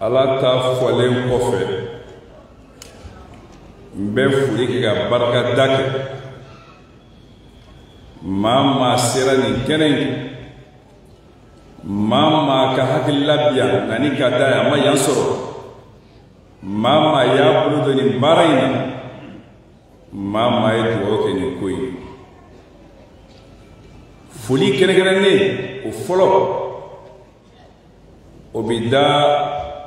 Ala ta fɔlen kɔfɛ, n bɛ foli kɛ ka barikada kɛ maa maa sera nin kɛnɛ in kan, maa maa ka hakilila bi yan nka ni ka da ye a ma yan sɔrɔ, maa maa y'a bolo don nin baara in na, maa maa ye dugawu kɛ nin ko in. Foli kɛrɛnkɛrɛnnen o fɔlɔ, o bɛ da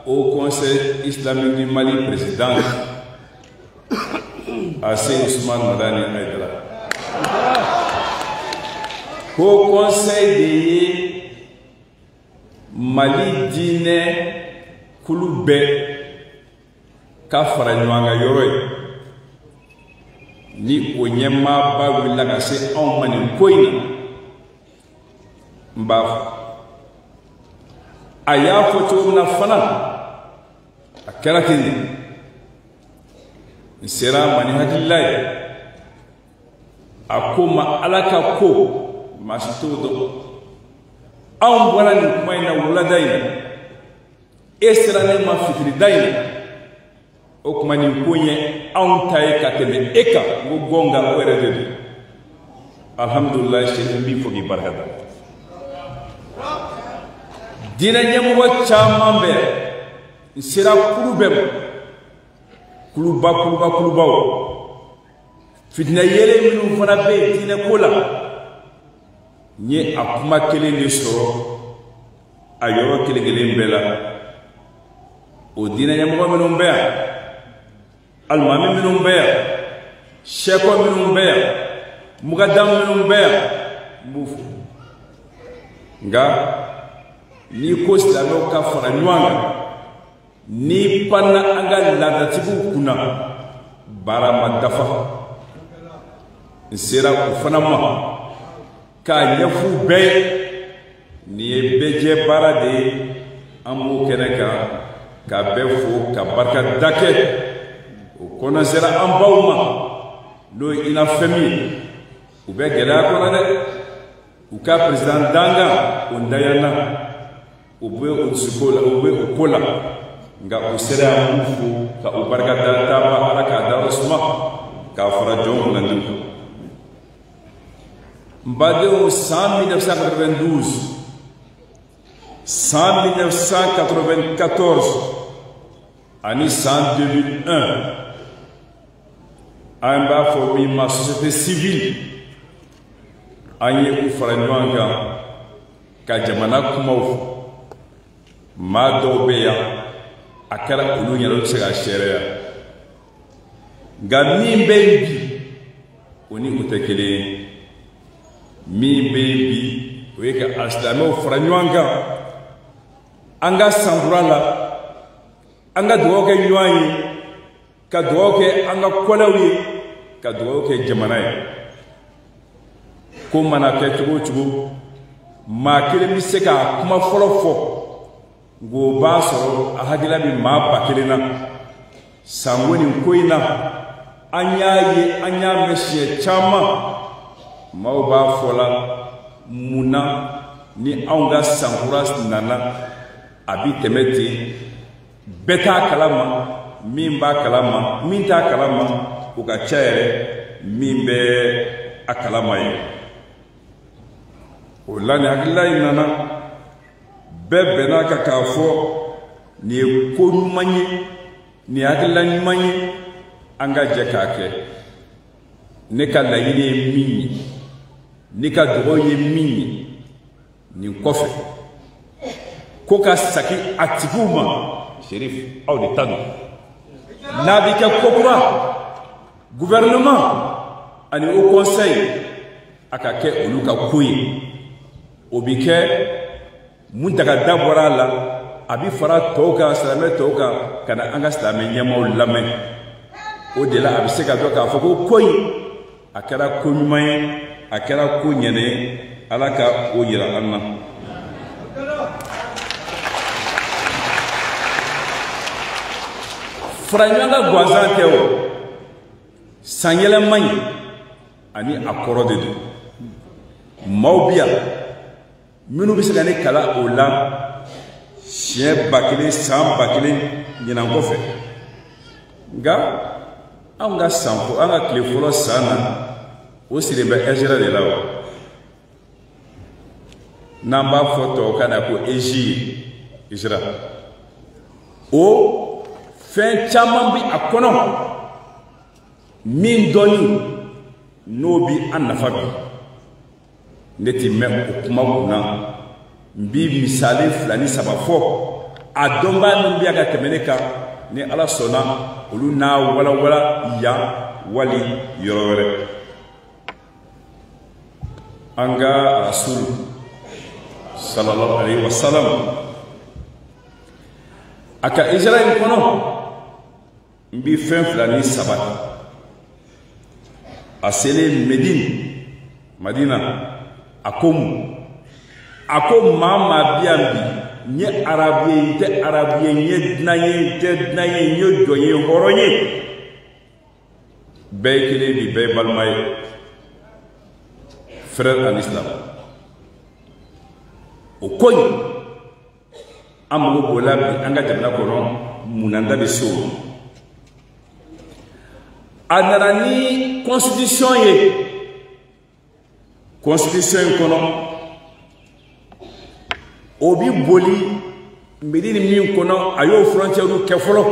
Haut Conseil islamique du Mali président Ase Ousmane Madani Aïdara. Haut Conseil de ye Mali diinɛ kulu bɛɛ ka fara ɲɔgɔn kan yɔrɔ ye, ni o ɲɛmaaba wulila ka se anw ma nin ko in na, n b'a fɔ a y'a fɔ cogo min na fana, a kɛra ten de. N sera a ma ni hakilila ye, a ko ma Ala ka ko maa si t'o dɔn. Anw bɔra nin kuma in na wulada in na, e sera ne ma fitirida in na, o tuma nin ko in ye anw ta ye ka tɛmɛ e kan. N ko gɔnga o yɛrɛ de don. Alhamdulilayi, Sɛrifu, n b'i fo k'i barika da. Diinɛ ɲɛmɔgɔ caman bɛ yan, n sera kulu bɛɛ ma, kuluba kuluba kulubaw, fitinɛ yeelen minnu fana bɛ yen diinɛ ko la, n ye a kuma kelen de sɔrɔ a yɔrɔ kelen kelen bɛɛ la. O diinɛ ɲɛmɔgɔ minnu bɛ yan, alimami minnu bɛ yan, sɛkɔ minnu bɛ yan, mugadamu minnu bɛ yan, n b'u fo. Nka n'i ko silamɛw ka fara ɲɔgɔn kan, n'i panna an ka laadatigiw kunna, baara ma dafa. N sera o fana ma k'a ɲɛf'u bɛɛ ye, nin ye bɛɛjɛ baara de ye, an b'o kɛnɛ kan ka bɛɛ fo ka barika da kɛ. O kɔnɔ sera an baw ma, n'o ye INAFEM ye, u bɛ gɛlɛya kɔnɔ dɛ. U ka président dangan o ntanyana, u bɛ o dusukolo la, u bɛ o ko la, nka u sera yan, k'u fo ka u barika da taaba, Ala k'a dayɔrɔ suma k'a fara jɔn kunnandiw kan. N badenw, san 1992, san 1994 ani san 2001, an b'a fɔ min ma société civile, an ye u fara ɲɔgɔn kan ka jamana kumaw fɔ. Maa dɔw bɛ yan, a kɛra olu ɲɛna, olu tɛ se k'a seereya, nka min bɛ yen bi, o ni o tɛ kelen ye. Min bɛ yen bi, o ye ka alisilamɛw fara ɲɔgɔn kan an ka sankura la, an ka dugawu kɛ ɲɔgɔn ye, ka dugawu kɛ an ka kɔlɛw ye, ka dugawu kɛ jamana ye. Ko mana kɛ cogo o cogo, maa kelen bɛ se k'a kuma fɔlɔ fɔ, nka o b'a sɔrɔ a hakilila bɛ maa 1000 na. Sanko nin ko in na, an y'a ye, an y'a mɛn siɲɛ caman, maaw b'a fɔ la mun na ni anw ka sankura nana a bi tɛmɛ ten, bɛɛ t'a kalama, min b'a kalama, min t'a kalama, o ka ca yɛrɛ min bɛ a kalama ye. O la nin hakilila in nana, bɛɛ bɛn'a kan k'a fɔ nin ye ko ɲuman ye, nin ye hakilila ɲuman ye, an ka jɛ k'a kɛ. Ne ka laɲini ye min ye, ne ka dugawu ye min ye, nin kɔfɛ ko ka saki a tigiw ma. Serif, aw de ta don. N'a bɛ kɛ kokura, gouvernement ani haut conseil, a ka kɛ olu ka ko ye. O bɛ kɛ mun daga da bɔra a la, a bɛ fara tɔw kan, silamɛ tɔw kan, ka na an ka silamɛ ɲɛmaaw lamɛn. O de la a bɛ se ka dɔn k'a fɔ ko ko in a kɛra ko ɲuman ye, a kɛra ko ɲɛnɛ ye. Ala ka o yira an na. Fara ɲɔgɔn kan gansan tɛ o, sanyɛlɛma in ani a kɔrɔ de don. Maaw bɛ yan minnu bɛ se ka ne kalan o la, Siɲɛ 1000 san 1000 ɲinan kɔfɛ. Nka anw ka san an ka tile fɔlɔ san na o sigilen bɛ Ezra de la wa. N'an b'a fɔ tubabukan na ko Égir, Ezra. O fɛn caman bɛ a kɔnɔ min dɔnni n'o bɛ an nafa bi. Ne ti mɛn o kuma kunna, n bi misali 2 ni 3 fɔ a dɔnbaa min bɛ yan ka tɛmɛ ne kan, ni Ala sɔnna olu n'a walawala yan wali yɔrɔ wɛrɛ. An ka Rasul sallallahu alaihi wa sallam a ka Israël kɔnɔ, n bi fɛn 2 ni 3. A selen Medine, Madina, a ko mun? A ko maa maa bi yan bi, n ye arabu ye, n tɛ arabu ye, n ye dunan ye, n tɛ dunan ye, n ye jɔn ye, hɔrɔn ye, bɛɛ ye kelen bi, bɛɛ ye balima ye, frère en islam. O ko in an mago b'o la bi an ka jamana kɔnɔ, munna da bɛ se o ma? A nana ni constitution ye, constitution in kɔnɔ o bi boli Medine min kɔnɔ, a y'o frontière kɛ fɔlɔ.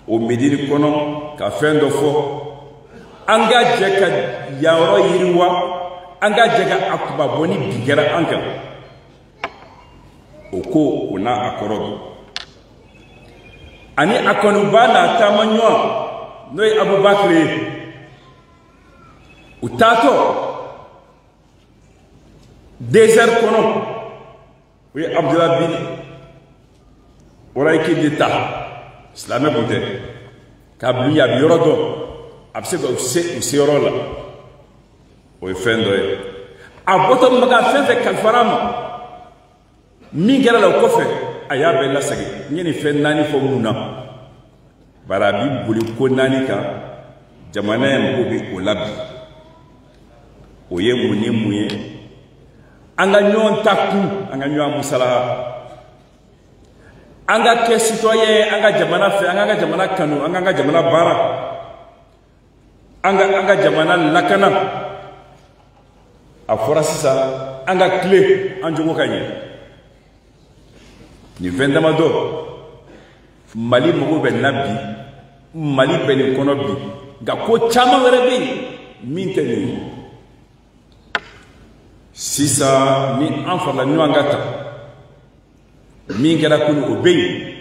O Medine kɔnɔ ka fɛn dɔ fɔ, an ka jɛ ka yan yɔrɔ yiriwa, an ka jɛ ka a kunba bɔ ni bi kɛra an kan. O ko o n'a a kɔrɔ don. Ani a kanuba n'a taama ɲɔgɔn n'o ye Abubakar ye, u taatɔ désert kɔnɔ, u ye Abdullah bin Urayki de ta, silamɛ kun tɛ, k'a bila ɲɛ, a bɛ yɔrɔ dɔn, a bɛ se ka u se u seyɔrɔ la. O ye fɛn dɔ ye. A bɔtɔ Makan fɛn fɛn kalifara a ma, min kɛra la o kɔfɛ, a y'a bɛɛ lasegin. N ye nin fɛn 4 fɔ mun na? Bari a bi boli ko 4 kan, jamana in mago bɛ o la bi. O ye mun ni mun ye? An ka ɲɔgɔn ta kun, an ka ɲɔgɔn musalaha, an ka kɛ citoyen ye an ka jamana fɛ, an k'an ka jamana kanu, an k'an ka jamana baara, an ka jamana lakana. A fɔra sisan an ka tile an jogo ka ɲɛ. Nin fɛn damadɔ Mali mago bɛ na bi, Mali bɛ nin kɔnɔ bi, nka ko caman wɛrɛ bɛ yen min tɛ nin ye. Sisan ni an farala ɲɔgɔn kan tan, min kɛra kunun o bɛ yen,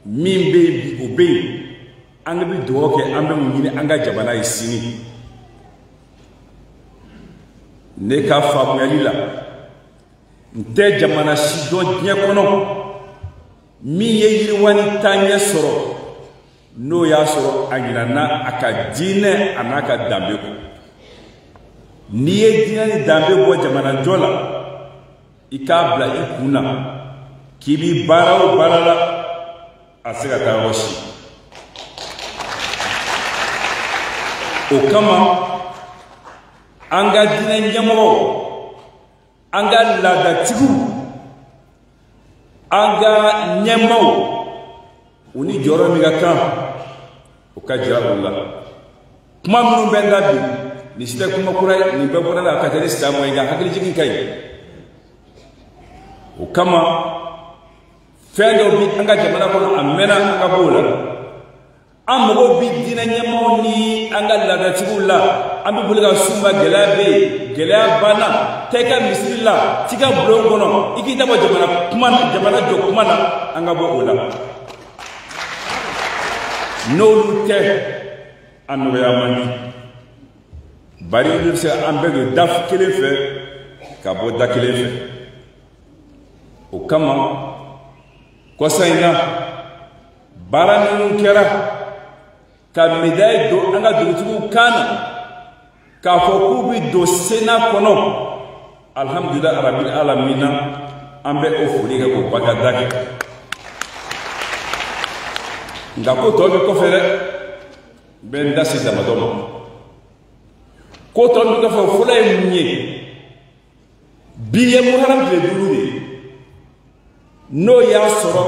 min bɛ yen bi o bɛ yen, an bɛ dugawu kɛ, an bɛ mun ɲini an ka jamana ye sini. Ne ka faamuyali la, n tɛ jamana si dɔn diɲɛ kɔnɔ min ye yiriwa ni taaɲɛ sɔrɔ n'o y'a sɔrɔ a ɲinɛna a ka diinɛ a n'a ka danbe kɔ. N'i ye diinɛ ni danbe bɔ jamana jɔ la, i k'a bila i kun na k'i bi baara o baara la, a tɛ se ka taa yɔrɔ si. O kama an ka diinɛ ɲɛmɔgɔw, an ka laadatigiw, an ka ɲɛmaaw, u ni jɔyɔrɔ min ka kan, o ka jira u la. Kuma minnu bɛ n da bi, nin si tɛ kuma kura ye, nin bɛɛ bɔra la a ka ca ni silamɛ ye, nka hakilijigin ka ɲi. O kama fɛn dɔw bi an ka jamana kɔnɔ, a mɛnna an ka b'o la. An mago bi diinɛ ɲɛmaaw ni an ka laadatigiw la. An bɛ boli ka s'u ma, gɛlɛya bɛ yen, gɛlɛya banna, taa i ka misiri la, t'i ka bulon kɔnɔ, i k'i dabɔ jamana kuma na, jamana jɔ kuma na, an ka bɔ o la. N'olu tɛ, a nɔgɔya man di. Bari olu bɛ se ka an bɛɛ don da kelen fɛ ka bɔ da kelen fɛ. O kama kɔsa in na, baara minnu kɛra ka médaille don an ka dugutigiw kan na, k'a fɔ k'u bɛ don Sénat kɔnɔ, alhamdulilayi rabil alamina, an bɛ o foli kɛ k'o barikada kɛ. Nka ko tɔ bɛ kɔfɛ dɛ, n bɛ n da se damadɔ ma. Ko tɔ bɛ kɔfɛ, o fɔlɔ ye mun ye? Bi ye Muharam tile 5 de ye. N'o y'a sɔrɔ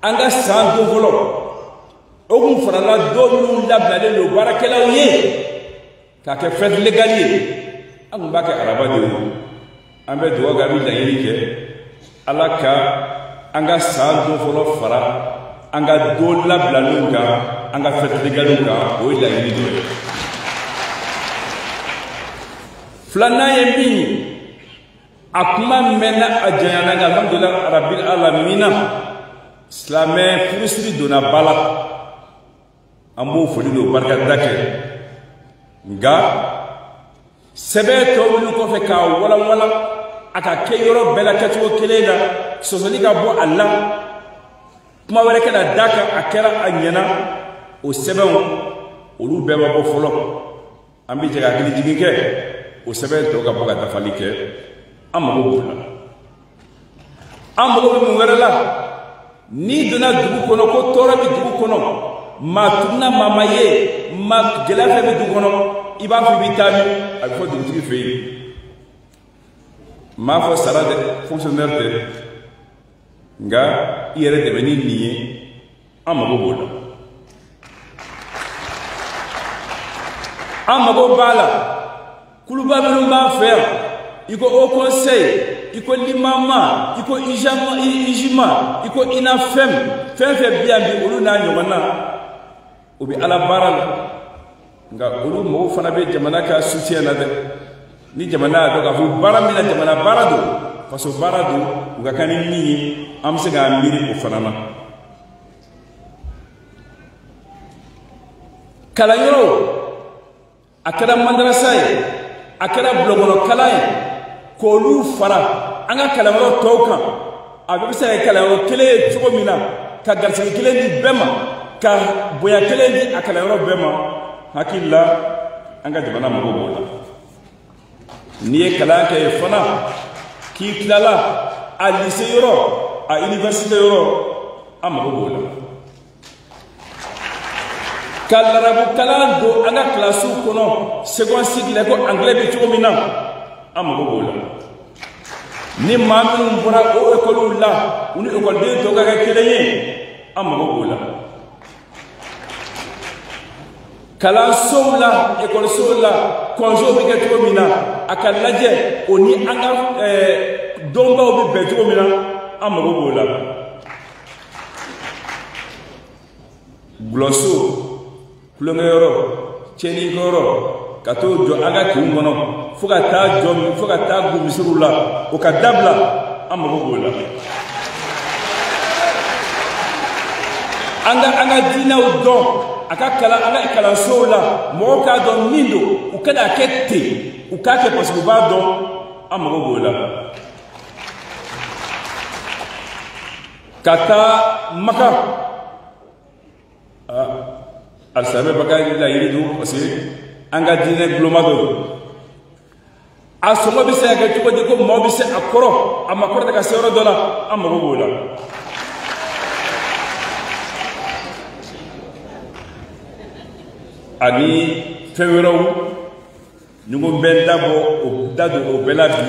an ka san don fɔlɔ o kun farala don minnu labilalen don baarakɛlaw ye k'a kɛ fête légale ye, an kun b'a kɛ araba de ye. An bɛ dugawu kɛ, an bɛ laɲini kɛ Ala ka an ka san don fɔlɔ fara an ka don labilalenw kan, an ka fête légale kan, o ye laɲini dɔ ye. Filanan ye min ye, a kuma mɛnna a janyana, nka alhamdulilayi rabil alamina, silamɛ furusiri donna ba la, an b'o foli n'o barikada kɛ. Nka sɛbɛn tɔ minnu kɔfɛ k'a walawala a ka kɛ yɔrɔ bɛɛ la kɛcogo kelen na, sɔsɔli ka bɔ a la, kuma wɛrɛ kana d'a kan, a kɛra a ɲɛna, o sɛbɛnw olu bɛɛ ma bɔ fɔlɔ. An bɛ jɛ ka hakili jigin kɛ o sɛbɛn tɔ ka bɔ ka dafali kɛ. An mago b'o la. An mago bɛ mun wɛrɛ la? N'i donna dugu kɔnɔ ko tɔɔrɔ bɛ dugu kɔnɔ, maa tununa, maa ma ye, maa gɛlɛya fɛn bɛ dugu kɔnɔ, i b'a fɔ i bɛ taa min, a bɛ fɔ dugutigi fɛ yen. N m'a fɔ sara dɛ, fonctionnaire tɛ, nka i yɛrɛ dɛmɛ ni nin ye, an mago b'o la. An mago b'a la kuluba minnu b'an fɛ yan, i ko Haut Conseil, i ko Limama, i ko Ijima, i ko INAFEM, fɛn fɛn bɛ yan bi, olu n'a ɲɔgɔnna, o bɛ Ala baara la. Nka olu mɔgɔw fana bɛ jamana ka soutien na dɛ. Ni jamana y'a dɔn k'a fɔ baara min na, jamana baara don, faso baara don, u ka kan ni min ye, an bɛ se k'an miiri o fana na. Kalanyɔrɔw, a kɛra madarasa ye, a kɛra bulɔnkɔnɔ kalan ye, k'olu fara an ka kalanyɔrɔ tɔw kan, a bɛɛ bɛ se ka kɛ kalanyɔrɔ kelen ye cogo min na, ka garisɛgɛ kelen di bɛɛ ma, ka bonya kelen di a kalanyɔrɔ bɛɛ ma. Hakili la, an ka jamana mago b'o la. N'i ye kalan kɛ yen fana, k'i tilala a lycée yɔrɔ, a université yɔrɔ, an mago b'o la. Ka larabu kalan don an ka kilasiw kɔnɔ, second cycle la, ko anglais bɛ cogo min na, an mago b'o la. Ni maa minnu bɔra o ekɔliw la, u ni ekɔliden tɔw ka kɛ kelen ye, an mago b'o la. Kalansow la, ekɔlisow la, kɔnsow bɛ kɛ cogo min na, a ka lajɛ o ni an ka dɔnbaw bɛ bɛn cogo min na, an mago b'o la. Gulɔso, tulonkɛyɔrɔ, tiɲɛnikɛyɔrɔ, ka t'o jɔ an ka kinw kɔnɔ fo ka taa jɔ, fo ka taa gun misiriw la, o ka dabila, an mago b'o la. An ka diinɛw dɔn, a ka kalan an ka kalansow la, mɔgɔw k'a dɔn min don, u kana kɛ ten, u k'a kɛ parce que u b'a dɔn, an mago b'o la. Ka taa Maka, alisilamɛ bɛɛ ka laɲini don, parce que an ka diinɛ guloma dɔ don. A sɔngɔ bɛ se ka kɛ cogo di ko maaw bɛ se a kɔrɔ, a ma kɔrɔta ka se yɔrɔ dɔ la, an mago b'o la. Ani fɛn wɛrɛw, ni ko n bɛ n da bɔ o da don o bɛɛ la bi,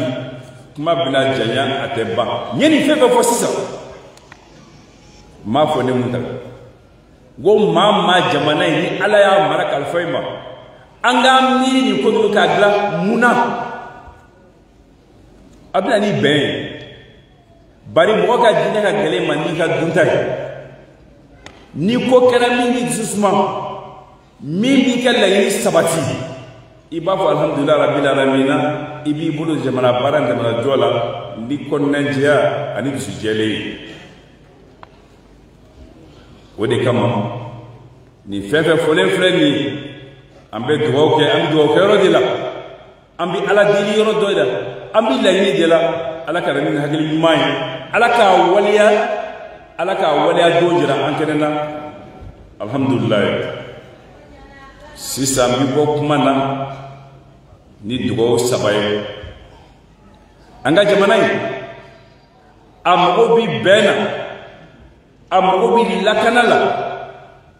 kuma bɛna janya, a tɛ ban. N ye nin fɛn fɛn fɔ sisan, n m'a fɔ ne mun ta. N ko maa jamana in, ni Ala y'a mara kalifa i ma, an k'an miiri nin ko ninnu k'a dilan mun na? A bɛ na ni bɛn ye. Bari mɔgɔ ka diinɛ ka gɛlɛn ma n'i ka dunta ye. Ni ko kɛra min b'i dusu suma, min b'i ka laɲini sabati, i b'a fɔ alhamdulilayi rabil alamina, i b'i bolo jamana baara jamana jɔ la ni kɔnɔnajɛya ani dusu jɛlen ye. O de kama nin fɛn fɛn fɔlen filɛ nin ye, an bɛ dugawu kɛ, an bɛ dugawu kɛ yɔrɔ de la, an bɛ Ala deli yɔrɔ dɔ de la, an bɛ laɲini de la, Ala ka na ni hakili ɲuman ye, Ala k'a waleya, Ala k'a waleya don jira an kɛnɛ na. Alhamdulilayi. Sisan n bɛ bɔ kuma na ni dugawu saba ye. An ka jamana in, a mago bɛ bɛn na, a mago bɛ lakana la,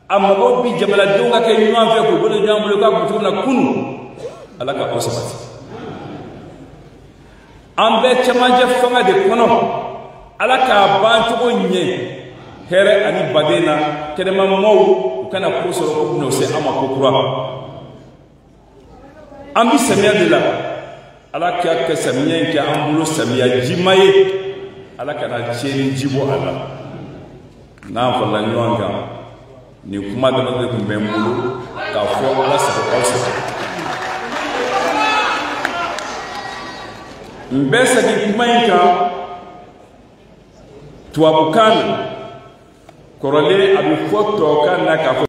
a mago bɛ jamanadenw ka kɛ ɲɔgɔn fɛ k'u bolo ɲɔgɔn bolo k'a kun cogo min na kunun, Ala ka o sabati. An bɛ cɛmancɛ fanga de kɔnɔ, Ala k'a bancogo ɲɛ hɛrɛ ani baden na kɛnɛmamaaw u kana ko sɔrɔ ko bɛna se an ma ko kura. An bɛ samiya de la, Ala ka kɛ samiya in kɛ an bolo samiya jima ye, Ala kana tiɲɛni ji bɔ a la. N'an farala ɲɔgɔn kan, nin kuma dama de tun bɛ n bolo k'a fɔ. Ala sago aw sago. N bɛ segin kuma in kan tubabukan na, kɔrɔlen a bɛ fɔ tubabukan na k'a fɔ.